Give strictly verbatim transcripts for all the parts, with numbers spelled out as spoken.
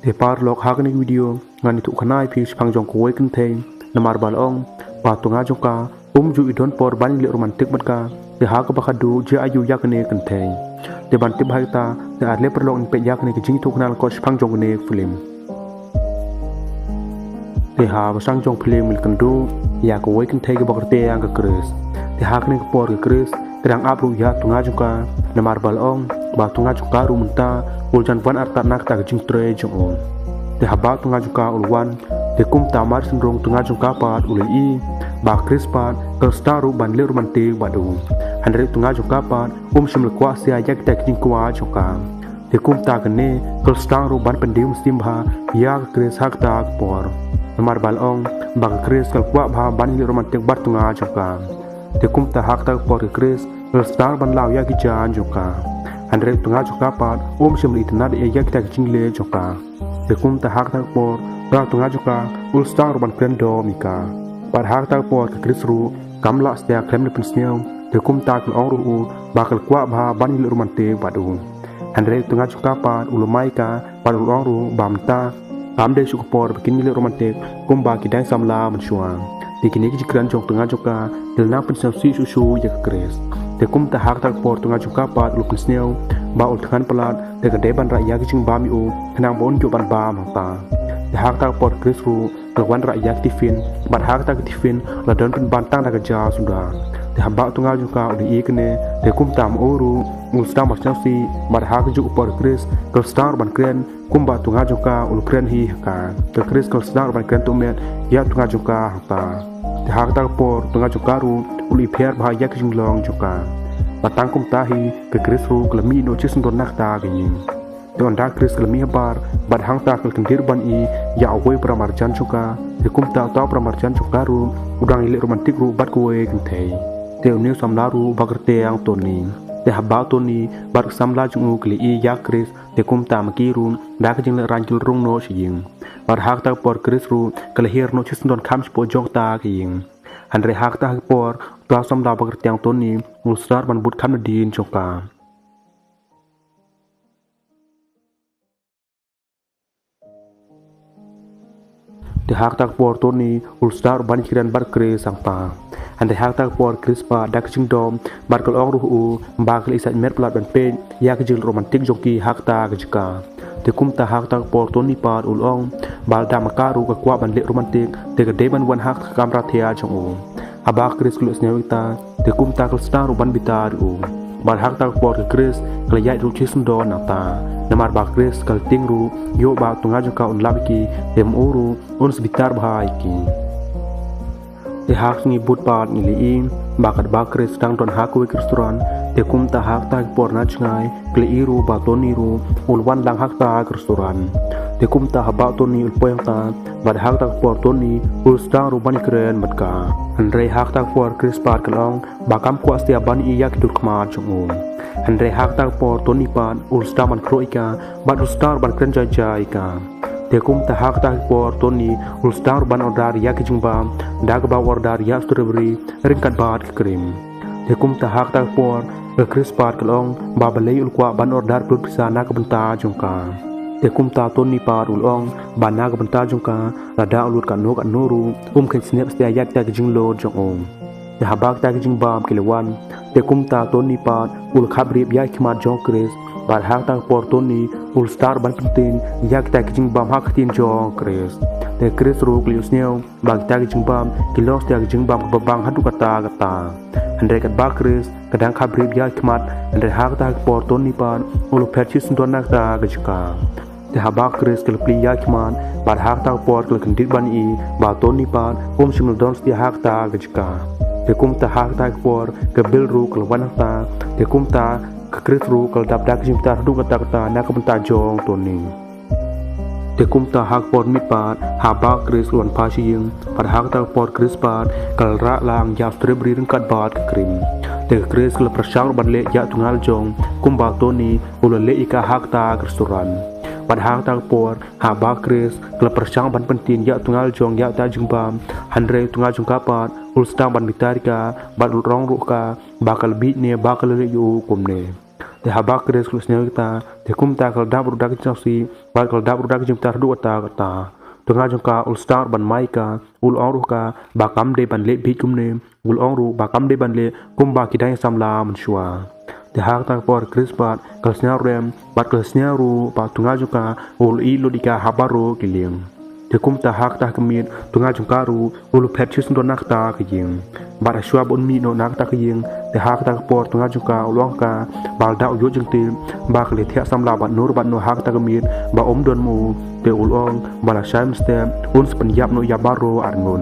Te paralok, ha kane ka video ngan ïathuh khana ïa phi shaphang jong kawei kynthei, namar ba la ong ba u tnga jong ka um ju i don por ban ïaleh romantic bad ka. Te ha kaba khadduh jia aiu ïa kane ka kynthei. Te ban tip bha ïa kata, te ar leh paralok ngin peit ïa kane ka jingïathuh khana lyngkot shaphang jong kane ka film. Te haba sdang jong ka film ngi la kynduh ïa kawei kynthei kaba kyrteng ka Chris. Te ha kane ka por ka Chris ka dang ap ruh ïa u tnga jong ka, namar ba la ong ba u tnga jong ka ruh mynta u la jan wan artat na kata ka jingtrei jong u. Te haba u tnga jong ka u la wan, te kumta mar shen rong u tnga jong ka pat u la ïohi ba ka Chris pat ka la sdang ruh ban leh romantic bad u. Hynrei u tnga jong ka pat um shym la kwah shuh ïa kita ki jingkwah jong ka. Te kumta kane ka la sdang ruh ban pyndiaw mynsiem bha ïa ka Chris ha kata ka por, namar ba la ong ba ka Chris ka la kwah bha ban ïaleh romantic bad u tnga jong ka. Te kumta ha kata ka por ka Chris ka la sdang ban law ïa ki jaiñ jong ka. Hynrei u tnga jong ka pat um shym la itynnad ïa kita ki jingleh jong ka. Te kumta ha kata ka por u tnga jong ka u la sdang ruh ban kren dom ïa ka. Bad ha kata ka por ka Chris ruh kam lah shuh khlem da pynsngew. Te kumta ka la ong ruh u ba ka la kwah bha ban ïaleh romantic bad u. Hynrei u tnga jong ka pat u la mai ïa ka bad u la ong ruh ba mynta kam dei shuh ka por ba kin ïaleh romantic kumba ki dang samla mynshuwa. Te kine ki jingkren jong u tnga jong ka ki la nang pynsngewsih shuh shuh ïa ka Chris. Te kumta ha kata ka por u tnga jong ka pat u la pynsngew ba u la thngan palat, te ka dei ban rah ïa ki jingbam ïa u khnang ba un ïoh ban bam hangta. Te ha kata ka por ka Chris ruh ka la wan rah ïa ka tiffin, bad ha kata ka tiffin la don pynban tang da ka jar soda. Te haba u tnga jong ka u la ïohi ïa kane, te kumta ma u ruh u la sdang ban sngewsih, bad ha kajuh ka por ka Chris ka la sdang ruh ban kren kumba u tnga jong ka u la kren hi ha ka. Ka Chris ka la sdang ruh ban kren tuh met ïa u tnga jong ka hangta. Te ha kata ka por u tnga jong ka ruh u la ïapher bha ïa ka jinglong jong ka. Bad tang kumta hi ka Chris ruh ka la mih noh shisyndon na kata ka ïing. Te ynda ka Chris ka la mih habar bad hangta ka la kyndit ban ïohi ïa uwei u paramarjan jong ka. Te kumta uta u paramarjan jong ka ruh u dang ïaleh romantic ruh bad kawei ka kynthei. Te une u samla ruh uba kyrteng Tony. Te haba u Tony bad ka samla jong u ki la ïohi ïa ka Chris, te kumta ma ki ruh da ka jinglehrain ki la rung noh sha ïing. Bad ha kata ka por ka Chris ruh ka la hiar noh shisyndon kham shapoh jong kata ka ïing. Hynrei ha kata ka por uta u samla uba kyrteng Tony u la sdang ruh ban bud kham nadien jong ka. Te ha kata ka por u Tony u la sdang ruh ban ïakren bad ka Chris hangta. Hynrei ha kata ka por ka Chris pat da ka jingdom bad ka la ong ruh u ba ka la ïasaid met palat ban peit ïa ka jingleh romantic jong ki ha kata ka jaka. Te kumta ha kata ka por u Tony pat u la ong ba lada ma ka ruh ka kwah ban leh romantic, te ka dei ban wan ha kata ka kamra thiah jong u. Haba ka Chris ka la ïohsngew ïa kata, te kumta ka la sdang ruh ban bitar ïa u. Bad ha kata ka por ka Chris ka la ïaid ruh shisyndon nangta, namar ba ka Chris ka la tieng ruh ïoh ba u tnga jong ka un lap ïa ki, te ma u ruh un sa bitar bha ïa ki. Te ha ka sngi bud pat ngi la ïohi ba katba ka Chris ka dang don ha kawei ka restaurant, te kumta ha kata ka por na jngai ka la ïohi ruh ba u Tony ruh u la wan lang ha kata ka restaurant. Te kumta haba u Tony u la poi hangta, bad ha kata ka por u Tony u la sdang ruh ban ïakren bad ka. Hynrei ha kata ka por ka Chris pat ka la ong ba kam kwah shuh ban ïohi ïa ki dur khmat jong u. Hynrei ha kata ka por u Tony pat u la sdang ban kyrpad ïa ka bad u la sdang ruh ban kren jai jai ïa ka. Te kumta ha kata ka por u Tony u la sdang ruh ban order ïa ki jingbam, da kaba u order ïa strawberry ryngkat bad ka cream. Te kumta ha kata ka por ka Chris pat ka la ong ba balei u la kwah ban order pynlut pisa na ka bynta jong ka. Te kumta u Tony pat u la ong ba na ka bynta jong ka, lada u lut katno katno ruh um kheiñ snep shuh ïa kita ki jinglut jong u. Te haba kita ki jingbam ki la wan, te kumta u Tony pat u la khapbrip ïa ki khmat jong ka Chris. Bad ha kata ka por u Tony u la sdang ruh ban pyntip ïa kita ki jingbam ha ka ktien jong ka Chris. Te ka Chris ruh ka la ïohsngew ba kita ki jingbam ki long shuh ki jingbam kiba bang haduh katta katta. Hynrei katba ka Chris ka dang khapbrip ïa ki khmat, hynrei ha kata ka por u Tony pat u la phet shisyndon na kata ka jaka. Te haba ka Chris ka la plie ïa ki khmat, bad ha kata ka por ka la kyndit ban ïohi ba u Tony pat um shym la don shuh ha kata ka jaka. Te kumta ha kata ka por ka Bill ruh ka la wan hangta. Te kumta ka Chris ruh ka la dap da ka jingbitar haduh katta katta na ka bynta jong u Tony. Te kumta ha ka por miet pat haba ka Chris ka la wan phai sha ïing, bad ha kata ka por ka Chris pat ka la rah lang ïa strawberry ryngkat bad ka cream. Te ka Chris ka la pyrshang ruh ban leh ïa u tnga lajong kumba u Tony u la leh ïa ka ha kata ka restaurant. Bad ha kata ka por haba ka Chris ka la pyrshang ban pyntip ïa u tnga lajong ïa uta u jingbam, hynrei u tnga jong ka pat u la sdang ban bitar ïa ka bad u la ong ruh ïa ka ba ka la bieit ne ba ka la leh ïa u kumne. Te haba Chris ka la sngewthuh ïa kata, te kumta ka la dap ruh da ka jingsngewsih bad ka la dap ruh da ka jingbitar haduh katta katta. Te u tnga jong ka u la start ban mai ïa ka, u la ong ruh ha ka ba kam dei ban leh beit kumne, u la ong ruh ba kam dei ban leh kumba ki dang ïa samla mynshuwa. Te ha kata ka por Chris pat ka la sngewrem bad ka la sngew ruh ba u tnga jong ka u la ïeh lut ïa ka ha baroh ki lieng. Te kumta ha kata ka miet u tnga jong ka ruh u la phet shisyndon na kata ka ïing. Bad hashwa ba un mih noh na kata ka ïing, te ha kata ka por u tnga jong ka u la ong ha ka ba lada u ïoh jingtip ba ka la thiah samla bad no bad no ha kata ka miet ba um don mo, te u la ong ba lashai mynstep un sa pynïap noh ïa baroh arngut.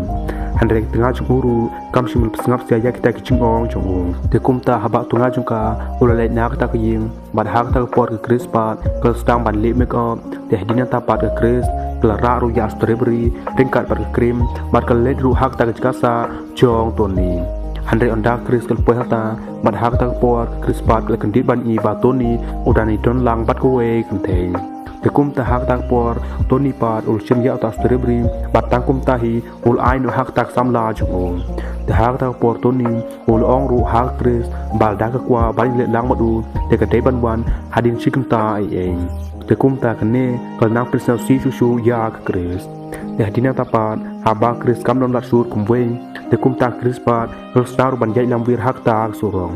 Hynrei ka tnga jong u ruh kam shym la pynsngap shuh ïa kita ki jingong jong u. Te kumta haba u tnga jong ka u la leit na kata ka ïing, bad ha kata ka por ka Chris pat ka la sdang ban leh makeup. Te hadien nangta pat ka Chris ka la rah ruh ïa strawberry ryngkat bad ka cream, bad ka la leit ruh ha kata ka jaka sah jong u Tony. Hynrei ynda ka Chris ka la poi hangta, bad ha kata ka por ka Chris pat ka la kyndit ban ïohi ba u Tony u dang ïadon lang bad kawei ka kynthei. Te kumta ha kata ka por u Tony pat u la shim ïa uta u strawberry bad tang kumta hi u la ai noh ha kata ka samla jong u. Te ha kata ka por u Tony u la ong ruh ha ka Chris ba lada ka kwah ban ïaleh lang bad u, te ka dei ban wan hadien shi kynta eiei. Te kumta kane ka la nang pynsngewsih shuh shuh ïa ka Chris. Te hadien nangta pat haba ka Chris kam don lad shuh kumwei, te kumta ka Chris pat ka la sdang ruh ban ïaid lamwir ha kata ka surok.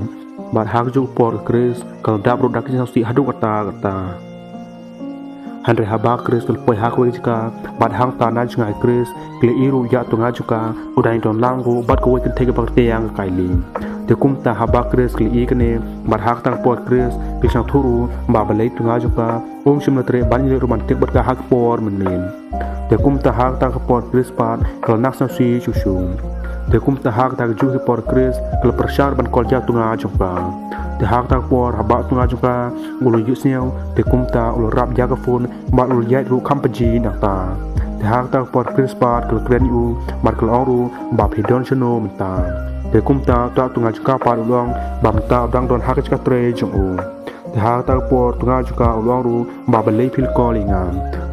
Bad ha kajuh ka por ka Chris ka la dap ruh da ka jingsngewsih haduh katta katta. Hynrei haba ka Chris ka la poi ha kawei ka jaka, bad hangta na jngai ka Chris ka la ïohi ruh ïa u tnga jong ka u dang ïadon lang ruh bad kawei ka kynthei kaba kyrteng ka Kylie. Te kumta haba ka Chris ka la ïohi kane, bad ha kata ka por ka Chris ka la sngewthuh ruh ba balei u tnga jong ka um shym la treh ban ïaleh romantic bad ka ha ka por mynmiet. Te kumta ha kata ka por ka Chris pat ka la nang sngewsih shuh shuh. Te kumta ha kata kajuh ka por ka Chris ka la pyrshang ban call ïa u tnga jong ka. Te ha kata ka por haba u tnga jong ka u la ïohsngew, te kumta u la rap ïa ka phone bad u la ïaid ruh kham pynjin nangta. Te ha kata ka por ka Chris pat ka la kren ïa u bad ka la ong ruh ba phi don shano mynta. Te kumta uta u tnga jong ka pat u la ong ba mynta u dang don ha ka jaka trei jong u. Te ha kata ka por u tnga jong ka u la ong ruh ba balei phi la call ïa nga.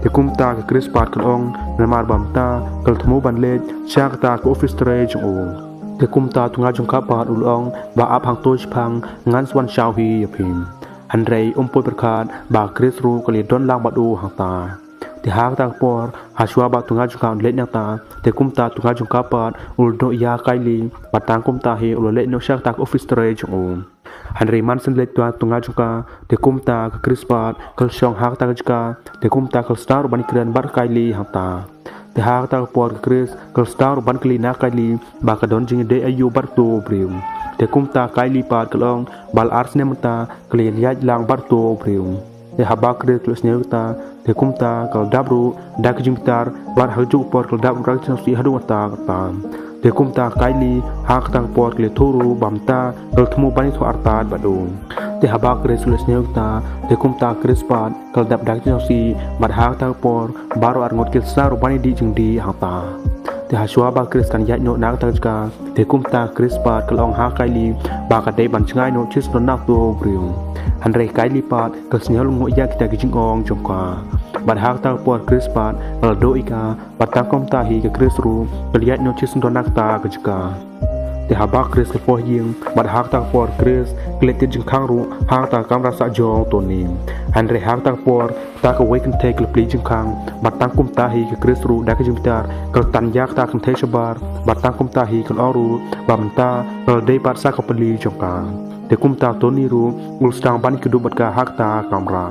Te kumta ka Chris pat ka la ong namar ba mynta ka la thmu ban leit sha kata ka office trei jong u. Te kumta u tnga jong ka pat u la ong ba ap hangto shipang, ngan sa wan shaw hi ïa phi. Hynrei um poi pyrkhat ba ka Chris ruh ka la ïadon lang bad u hangta. Te ha kata ka por hashwa ba u tnga jong ka un leit nangta, te kumta u tnga jong ka pat u la duh ïa ka Kylie bad tang kumta hi u la leit noh sha kata ka office trei jong u. Hynrei man shen leit uta u tnga jong ka, te kumta ka Chris pat ka la shong ha kata ka jaka, te kumta ka la sdang ruh ban kren bad ka Kylie hangta. Te ha kata ka por ka Chris ka la sdang ruh ban kylli na ka Kylie ba ka don jingïadei aïu bad uto u briew. Te kumta ka Kylie pat ka la ong ba la ar snem mynta ka la ïaid lang bad uto u briew. Te haba ka Chris ka la sngewthuh ïa kata, te kumta ka la dap ruh da ka jingbitar bad ha kajuh ka por ka la dap ruh da ka jingsngewsih haduh katta katta. Te kumta ka Kylie ha kata ka por ka la ïathuh ruh ba mynta ka la thmu ban ïathuh artat bad u. Te haba ka Chris ka la sngewthuh ïa kata, te kumta ka Chris pat ka la dap da ka jingsngewsih bad ha kata ka por baroh arngut ki la sdang ruh ban ïadih jingdih hangta. Te hashwa ba ka Chris kan ïaid noh na kata ka jaka, te kumta ka Chris pat ka la ong ha ka Kylie ba ka dei ban jngai noh shisyndon na uto u briew. Hynrei ka Kylie pat ka la sngewlyngngoh ïa kita ki jingong jong ka. Bad ha kata ka por ka Chris pat ka la duh ïa ka, bad tang kumta hi ka Chris ruh ka la ïaid noh shisyndon na kata ka jaka. Te haba ka Chris ka la poi ha ïing, bad ha kata ka por ka Chris ka la leit tied jingkhang ruh ha kata ka kamra sah jong u Tony. Hynrei ha kata ka por kata kawei ka kynthei ka la plie jingkhang, bad tang kumta hi ka Chris ruh da ka jingbitar ka la tan ïa kata ka kynthei shabar, bad tang kumta hi ka la ong ruh ba mynta ka la dei pat sa ka pli jong ka. Te kumta u Tony ruh u la sdang ban ïakynduh bad ka ha kata ka kamra.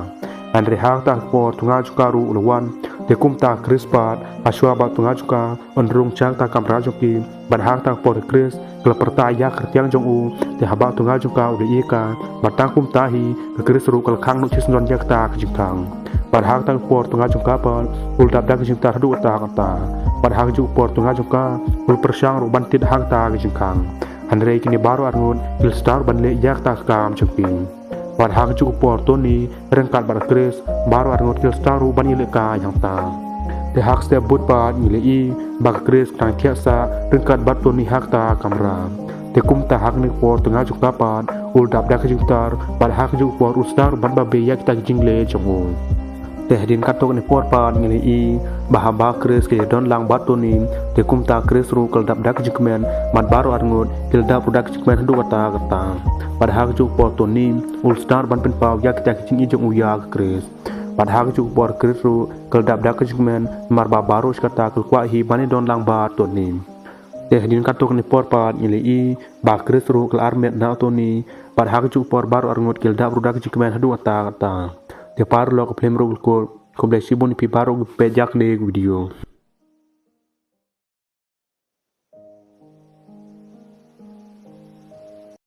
Hynrei ha kata ka por u tnga jong ka ruh u la wan. Te kumta ka Chris pat hashwa ba u tnga jong ka un rung sha kata ka kamra jong ki, bad ha kata ka por ka Chris ka la pyrta ïa ka kyrteng jong u. Te haba u tnga jong ka u la ïohi ïa ka, bad tang kumta hi ka Chris ruh ka la khang noh shisyndon ïa kata ka jingkhang. Bad ha kata ka por u tnga jong ka pat u la dap da ka jingbitar haduh katta katta. Bad ha kajuh ka por u tnga jong ka u la pyrshang ruh ban tied ha kata ka jingkhang. Hynrei kine baroh arngut ki la sdang ruh ban leh ïa kata ka kam jong ki. Bad ha kajuh ka por u Tony ryngkat bad ka Chris baroh arngut ki la sdang ruh ban ïalehkai hangta. Te ha ka step bud pat ngi la ïohi ba ka Chris ka dang thiah sah ryngkat bad u Tony ha kata ka kamra. Te kumta ha kane ka por u tnga jong ka pat u la dap da ka jingbitar, bad ha kajuh ka por u la sdang ruh ban babe ïa kita ki jingleh jong u. Te hadien katto katne por pat ngi la ïohi ba haba ka Chris ka ïadon lang bad u Tony, te kumta ka Chris ruh ka la dap da ka jingkmen, bad baroh arngut ki la dap ruh da ka jingkmen haduh katta katta. Bad ha kajuh ka por Tony u la start ban pynpaw ïa kita ki jingïeit jong u ïa ka Chris. Bad ha kajuh ka por Chris ruh ka la dap da ka jingkmen namar ba baroh shi katta ka la kwah hi ban ïadon lang bad Tony. Te hadien katto katne por pat ngi la ïohi ba Chris ruh ka la armet na u Tony. Bad ha kajuh ka por baroh arngut ki la dap ruh da ka jingkmen haduh katta katta. Te paralok, ka film ruh ka la kut. Khublei shibun ïa phi baroh kiba peit ïa kane ka video.